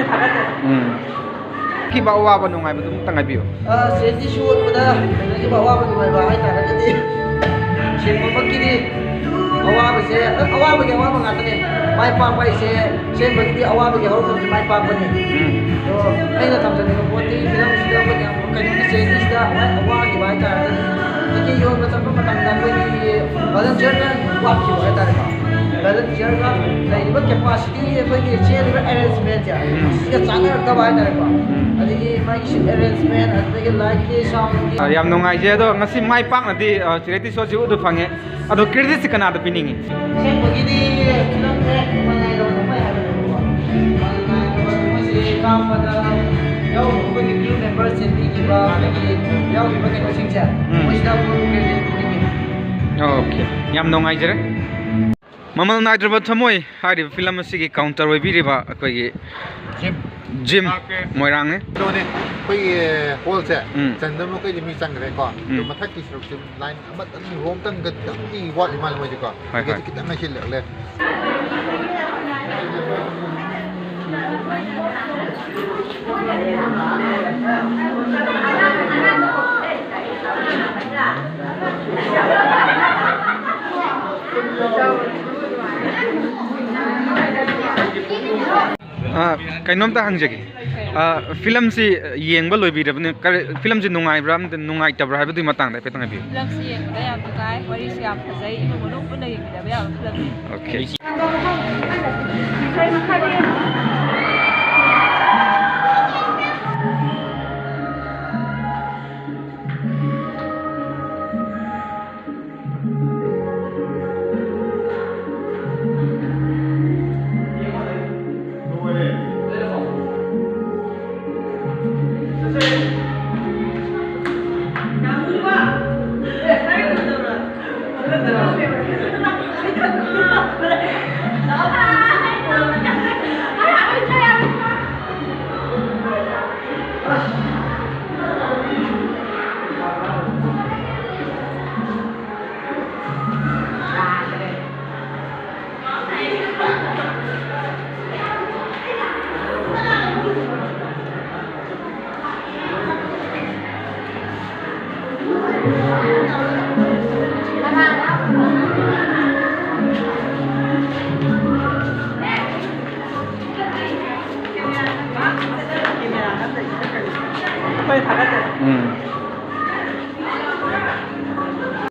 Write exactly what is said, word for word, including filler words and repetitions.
ꯎꯝ꯫ ꯈꯤꯕ ꯑꯋꯥꯕ ꯅꯨꯡꯉꯥꯏꯕꯗꯨ ꯑꯃꯨꯛꯇꯪ ꯍꯥꯏꯕꯤꯌꯨ꯫ ꯑ, ꯁꯦꯟꯗꯤ ꯁꯨ ꯑꯣꯟꯕꯗ ꯀꯩꯅꯣꯒꯤꯕ ꯑꯋꯥꯕ ꯅꯨꯡꯉꯥꯏꯕ ꯍꯥꯏꯇꯥꯔꯒꯗꯤ, ꯁꯦꯟꯕꯃꯛꯀꯤꯗꯤ ꯑꯋꯥꯕꯁꯦ, ꯑꯋꯥꯕꯒꯤ ꯑꯋꯥꯕ ꯉꯥꯛꯇꯅꯦ꯫ ꯃꯥꯏ ꯄꯥꯛꯄ ꯍꯥꯏꯁꯦ, ꯁꯦꯟꯕꯒꯤꯗꯤ ꯑꯋꯥꯕꯒꯤ ꯍꯧꯔꯛꯐꯝꯁꯦ ꯃꯥꯏ ꯄꯥꯛꯄꯅꯤ꯫ ꯎꯝ꯫ ꯑꯗꯣ ꯑꯩꯅ ꯊꯝꯖꯅꯤꯡꯕ ꯄꯣꯠꯇꯤ, ꯐꯤꯂꯝꯁꯤꯗ ꯑꯩꯈꯣꯏꯅ ꯌꯥꯝ ꯀꯩꯅꯣꯒꯤ ꯆꯦꯔꯤꯇꯤꯁꯤꯗ ꯈ꯭ꯋꯥꯏ ꯋꯥꯈꯤꯕ ꯍꯥꯏꯇꯥꯔꯒꯗꯤ, ꯇꯤꯀꯦꯠ ꯌꯣꯟꯕ ꯆꯠꯄ ꯃꯇꯝꯗ ꯑꯩꯈꯣꯏꯒꯤ ꯚꯣꯂꯟꯇꯤꯌꯔꯅ ꯋꯥꯠꯈꯤꯕ ꯍꯥꯏꯇꯥꯔꯦꯀꯣ꯫ ꯚꯣꯂꯟꯇꯤꯌꯔꯒ ꯂꯩꯔꯤꯕ ꯀꯦꯄꯥꯁꯤꯇꯤ, ꯑꯩꯈꯣꯏꯒꯤ ꯆꯦꯜꯂꯤꯕ ꯑꯦꯔꯦꯟꯖꯃꯦꯟꯁꯦ, ꯎꯝ꯫ ꯁꯤꯒ ꯆꯥꯟꯅꯔꯛꯇꯕ ꯍꯥꯏꯇꯥꯔꯦꯀꯣ꯫ ꯎꯝ꯫ ꯑꯗꯒꯤ ꯃꯥꯒꯤ ꯁꯤꯠ ꯑꯦꯔꯦꯟꯖꯃꯦꯟ, ꯑꯗꯨꯗꯒꯤ ꯂꯥꯏꯠꯀꯤ, ꯁꯥꯎꯟꯒꯤ꯫ ꯑ, ꯌꯥꯝ ꯅꯨꯡꯉꯥꯏꯖꯩ꯫ ꯑꯗꯣ ꯉꯁꯤ ꯃꯥꯏ ꯄꯥꯛꯅꯗꯤ, ꯑ, ꯆꯦꯔꯤꯇꯤ ꯁꯣꯁꯤ ꯎꯠꯄ ꯐꯪꯉꯦ꯫ ꯑꯗꯣ ꯀ꯭ꯔꯦꯗꯤꯠꯁꯤ ꯀꯅꯥꯗ ꯄꯤꯅꯤꯡꯉꯤ? ꯑꯁꯦꯡꯕꯒꯤꯗꯤ ꯐꯤꯂꯝꯁꯦ ꯃꯉꯥꯏꯔꯕ ꯅꯨꯄꯥ ꯍꯥꯏꯕꯅꯦꯕꯀꯣ꯫ ꯃꯉꯥꯏꯔꯕ ꯅꯨꯄꯥꯁꯦ ꯀꯥꯞꯄꯗ ꯌꯥꯎꯔꯤꯕ ꯑꯩꯈꯣꯏꯒꯤ ꯀ꯭ꯔꯨ ꯃꯦꯝꯕꯔꯁꯤꯡ ꯄꯤꯈꯤꯕ, ꯑꯗꯒꯤ ꯌꯥꯎꯔꯤꯕ ꯀꯩꯅꯣꯁꯤꯡꯁꯦ, ꯎꯝ꯫ ꯃꯣꯏꯁꯤꯗ ꯐꯨꯜ ꯀ꯭ꯔꯦꯗꯤꯠ ꯄꯤꯅꯤꯡꯉꯤ꯫ ꯑꯣꯀꯦ, ꯌꯥꯝ ꯅꯨꯡꯉꯥꯏꯖꯔꯦ꯫ ꯃꯃꯜ ꯅꯥꯏꯗ꯭ꯔꯕ ꯊꯃꯣꯏ ꯍꯥꯏꯔꯤꯕ ꯐꯤꯂꯝ ꯑꯁꯤꯒꯤ ꯀꯥꯎꯟꯇꯔ ꯑꯣꯏꯕꯤꯔꯤꯕ ꯑꯩꯈꯣꯏꯒꯤ ꯖꯤꯝ꯫ Gym okay. ꯃꯣꯏꯔꯥꯡꯅꯦ꯫ ꯀꯩꯅꯣꯅꯦ, ꯑꯩꯈꯣꯏꯒꯤ ꯍꯣꯜꯁꯦ ꯎꯝ꯫ ꯆꯟꯗꯕ ꯃꯈꯩꯗꯤ ꯃꯤ ꯆꯪꯈ꯭ꯔꯦꯀꯣ꯫ ꯑꯗꯣ ꯎꯝ꯫ ꯃꯊꯛꯀꯤ ꯁꯔꯨꯛꯁꯦ ꯂꯥꯏꯟ ꯑꯃꯇꯪ ꯂꯨꯍꯣꯡ ꯑꯃꯇꯪꯒꯗꯤ ꯋꯥꯠꯂꯤ ꯃꯥꯜꯂꯦ ꯃꯣꯏꯁꯦꯀꯣ꯫ ꯍꯣꯏ, ꯍꯣꯏ꯫ ꯇꯤꯀꯦꯠꯁꯦ ꯈꯤꯇꯪ ꯉꯥꯏꯁꯤꯜꯂꯛꯂꯦ꯫ ꯑ, ꯀꯩꯅꯣꯝꯇ ꯍꯪꯖꯒꯦ꯫ ꯑ, ꯐꯤꯂꯝꯁꯤ ꯌꯦꯡꯕ ꯂꯣꯏꯕꯤꯔꯕꯅꯤ, ꯀꯔꯤ, ꯐꯤꯂꯝꯁꯤ ꯅꯨꯡꯉꯥꯏꯕ꯭ꯔꯥ ꯑꯃꯗꯤ ꯅꯨꯡꯉꯥꯏꯇꯕ꯭ꯔꯥ ꯍꯥꯏꯕꯗꯨꯒꯤ ꯃꯇꯥꯡꯗ ꯍꯥꯏꯐꯦꯠꯇꯪ ꯍꯥꯏꯕꯤꯌꯨ꯫ ꯐꯤꯂꯝꯁꯤ ꯌꯦꯡꯕꯗ ꯌꯥꯝ ꯅꯨꯡꯉꯥꯏ, ꯋꯥꯔꯤꯁꯨ ꯌꯥꯝ ꯐꯖꯩ, ꯏꯃꯨꯡ ꯃꯅꯨꯡ ꯄꯨꯟꯅ ꯌꯦꯡꯃꯤꯟꯅꯕ ꯌꯥꯕ ꯐꯤꯂꯝꯅꯤ꯫ ꯑꯣꯀꯦ꯫